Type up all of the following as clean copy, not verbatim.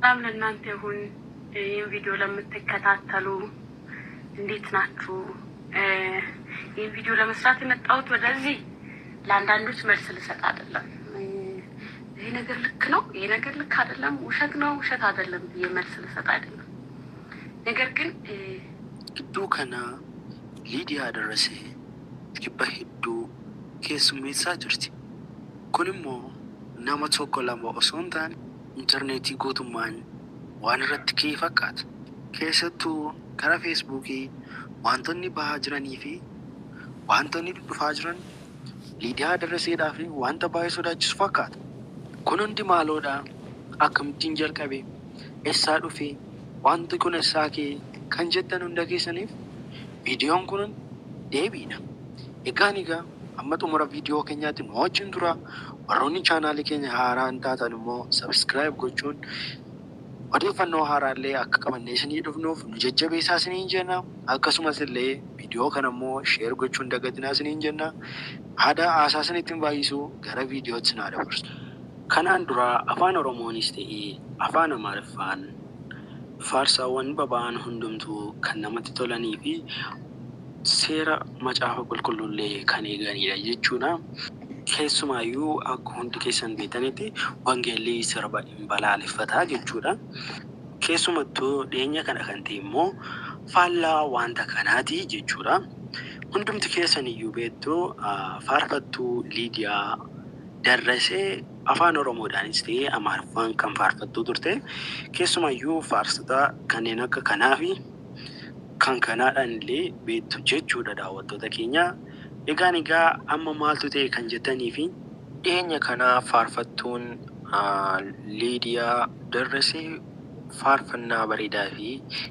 ሰላም ለእናንተ ይሁን። ይህን ቪዲዮ ለምትከታተሉ እንዴት ናችሁ? ይህን ቪዲዮ ለመስራት የመጣሁት ወደዚህ ለአንዳንዶች መልስ ልሰጥ አይደለም። ይሄ ነገር ልክ ነው፣ ይሄ ነገር ልክ አይደለም፣ ውሸት ነው፣ ውሸት አይደለም ብዬ መልስ ልሰጥ አይደለም። ነገር ግን Gidduu kana Liidiyaa Darrasee jibba hedduu keessummeessaa jirti. Kun immoo nama tokko lama osoo hin taane intarneetii guutummaan waan irratti ka'e fakkaata. Keessattuu karaa Feesbuukii wantoonni bahaa jiranii fi wantoonni dhufaa jiran Liidiyaa Darraseedhaaf wanta baay'ee sodaachisu fakkaata. Kun hundi maaloodhaa? Akkamittiin jalqabe? Eessaa dhufe? Wanti kun eessaa ka'e? Kan jettan hunda keessaniif viidiyoon kun deebiidha. Egaan egaa amma xumura viidiyoo keenyaatti nu wajjin tura. Warroonni chaanaalii keenya haaraa hin taatan immoo subscribe gochuun odeeffannoo haaraallee akka qabannee isinii dhufnuuf nu jajjabeessaa isiniin jenna. Akkasumas illee viidiyoo kana immoo share gochuun dagatinaa isiniin jenna. Aadaa haasaa isinitti hin baay'isu gara viidiyootti isin haa dabarsu. Kanaan dura Afaan Oromoonis ta'ee Afaan Amaariffaan faarsaawwan baba'an hundumtuu kan namatti tolanii fi seera macaafa qulqulluullee kan eeganidha jechuudha. Keessumaayyuu akka hundi keessan beektanitti wangeelli sirba hin balaaleffataa jechuudha. Keessumattuu dhiyeenya kana kan ta'e immoo faallaa wanta kanaati jechuudha. Hundumti keessan iyyuu beektu faarfattuu Liidiyaa Darrasee Afaan Oromoodhaanis ta'ee Amaariffaan kan faarfattuu turte. Keessumayyuu faarsota kanneen akka kanaa fi kan kanaadhaan illee beektu jechuudha daawwattoota keenya. Egaan egaa amma maaltu ta'e kan jettanii fi dhiyeenya kanaa faarfattuun Liidiyaa Darrasee faarfannaa bareedaa fi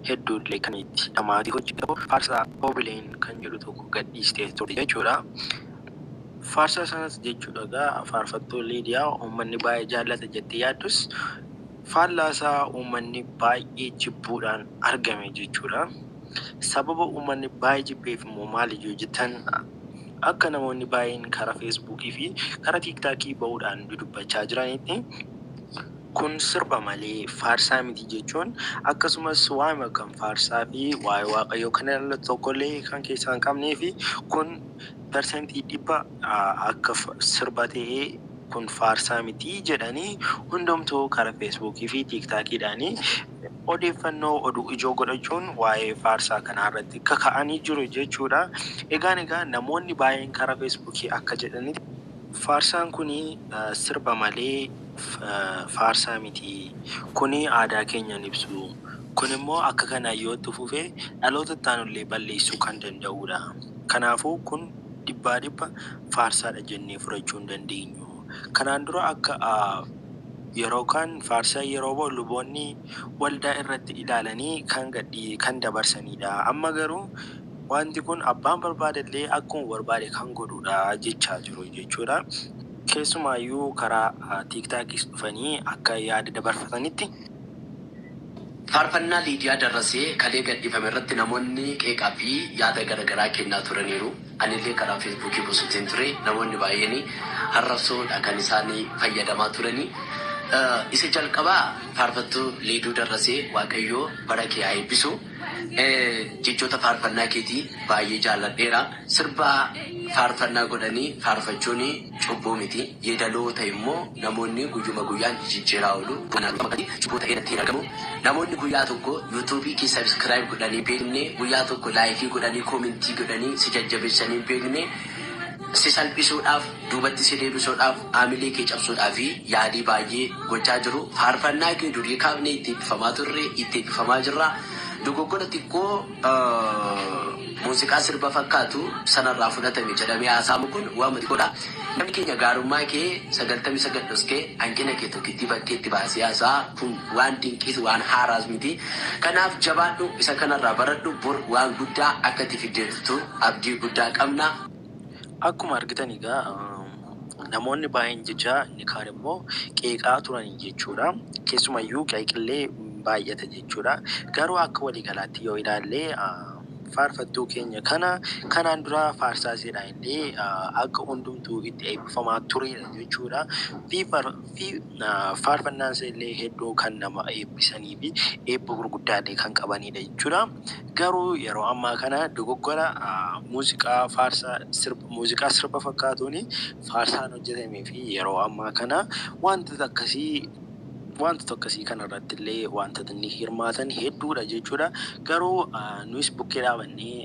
hedduullee kan itti dhamaatii hojjetamu faarsaa Obileen kan jedhu tokko gadhiistee turte jechuudha. Faarsaa sanas jechuudha egaa faarfattuu Liidiyaa uummanni baay'ee jaallata jettee yaaddus faallaa isaa uummanni baay'ee jibbuudhaan argame jechuudha. Sababa uummanni baay'ee jibbeef immoo maali yoo jettan akka namoonni baay'een karaa Feesbuukii fi karaa Tiiktaakii bahuudhaan dudubbachaa jiranitti kun sirba malee faarsaa miti jechuun akkasumas waa'ee kan faarsaa fi waa'ee Waaqayyoo kan ilaallatu tokkollee kan keessaa hin qabnee fi kun 100% akka sirba ta'ee kun faarsaa miti jedhanii hundumtuu karaa Feesbuukii fi Tiiktaakiidhaanii odeeffannoo oduu ijoo godhachuun waa'ee faarsaa kanaa irratti kaka'anii jiru jechuudha. Egaan egaa namoonni baay'een karaa Feesbuukii akka jedhanitti faarsaan kun sirba malee faarsaa miti. Kuni aadaa keenya hin ibsu. Kun immoo akka kanaan yoo itti fufe dhaloota itti aanullee balleessuu kan danda'udha. Kanaafuu kun dhibbaa dhibba faarsaadha jennee fudhachuu hin dandeenyu. Kanaan dura akka yeroo kaan faarsaa yeroo ba'u luboonni waldaa irratti ilaalanii kan gadhi kan dabarsanidha. Amma garuu wanti kun abbaan barbaadellee akkuma barbaade kan godhudha jechaa jiru jechuudha. Keessumaayyuu karaa Tiiktaakis dhufanii akka yaada dabarfatanitti. Faarfannaa Liidiyaa Darrasee kalee gadhiifame irratti namoonni qeeqaa fi yaada garaagaraa kennaa turaniiru. Anillee karaa Feesbuukii buusuutiin ture. Namoonni baay'een arrabsoodha kan isaan fayyadamaa turanii. Isa jalqabaa faarfattuu Liiduu Darrasee Waaqayyoo bara kee haa eebbisu. Jechoota faarfannaa keetii baay'ee jaalladheera. Sirba faarfannaa godhanii faarfachuun cubbuu miti. Yeedaloo ta'e immoo namoonni guyyuma guyyaan jijjiiraa oolu. Cubbuu ta'ee natti hin argamu. Namoonni guyyaa tokko yuutuubii kee subscribe godhanii beekne, guyyaa tokko laayikii godhanii koomentii godhanii si jajjabeessanii beekne, si salphisuudhaaf, duubatti si deebisuudhaaf, haamilee kee cabsuudhaaf yaalii baay'ee gochaa jiru. Faarfannaa kee durii kaafnee itti eebbifamaa turre, itti eebbifamaa jirra. Dogoggora xiqqoo muuziqaa sirba fakkaatu sanarraa fudhatame jedhamee haasa'amu kun waan xiqqoodha. Namni keenya gaarummaa kee 99 dhoskee hanqina kee tokkittii bakkeetti baasee haasa'a kun waan dinqiis waan haaraas miti. Kanaaf jabaadhu, isa kanarraa baradhu, bor waan guddaa akka itti fiddeetu abdii guddaa qabna. Akkuma argitan egaa namoonni baay'een jecha inni kaan immoo qeeqaa turanii jechuudha. Keessumayyuu qeeqillee baay'ata jechuudha. Garuu akka waliigalaatti yoo ilaalle Faarfattuu keenya kana kanaan dura faarsaa isheedhaan illee akka hundumtuu itti eebbifamaa turedha jechuudha. Fi faarfannaan ishee illee hedduu kan nama eebbisanii fi eebba gurguddaa illee kan qabanidha jechuudha. Garuu yeroo ammaa kana dogoggora muuziqaa faarsaa muuziqaa sirba fakkaatuun faarsaan hojjetamee fi yeroo ammaa kana wantoota akkasii wantoota akkasii kanarratti illee wantoota inni hirmaatan hedduudha jechuudha. Garuu nuyis bukkee dhaabannee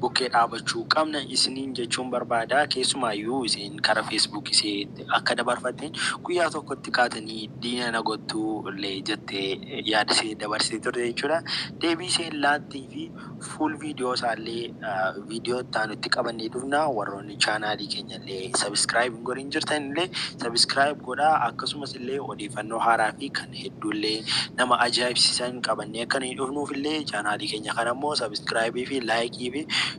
bukkee dhaabachuu qabna isiniin jechuun barbaada. Keessumaayyuu isin karaa Feesbuuk ishee akka dabarfatteen guyyaa tokkotti kaatanii diina na gottuu illee jettee yaada ishee dabarsitee turte jechuudha. Deebii isheen laattii fi fuul viidiyoo isaallee viidiyoo itti aanutti qabannee dhufna. Warroonni chaanaalii keenya illee subscribe hin godhin jirtan illee subscribe godhaa. Akkasumas illee odeeffannoo haaraa fi kan hedduu illee nama ajaa'ibsiisan qabannee akka nuyi dhufnuuf illee chaanaalii keenya kana immoo subscribe fi like fi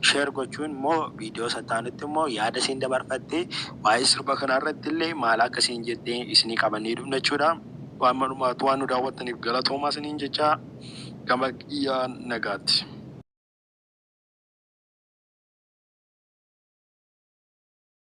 share gochuun immoo viidiyoo isa itti aanutti immoo yaada isheen dabarfattee waa'ee sirba kanarratti illee maal akka isheen jettee isinii qabannee dhufna jechuudha. Waan malumaatu waan nu daawwattaniif galatoomaa isiniin jecha, gama kiyyaa nagaatti.